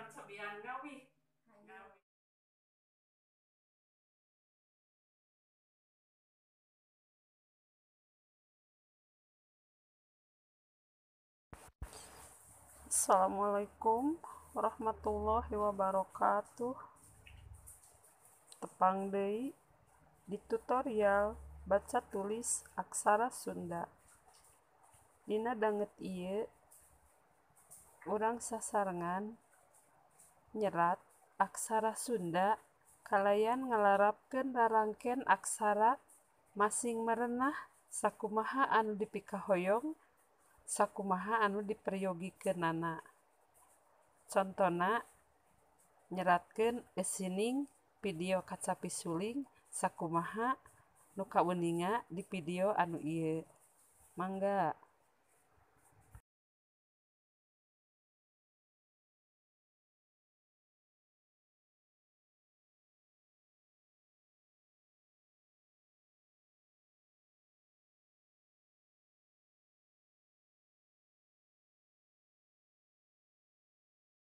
Urang cobian ngawih. Ngawih. Assalamualaikum warahmatullahi wabarakatuh. Tepang deui di tutorial baca tulis aksara Sunda. Dina danget ieu urang sasarengan nyerat aksara Sunda kalayan ngalarapkeun rarangken aksara masing merenah sakumaha anu dipikahoyong, sakumaha anu diperyogikeunana. Contona nyeratkeun eusining video kacapi suling sakumaha nu kauninga di video anu ieu. Mangga.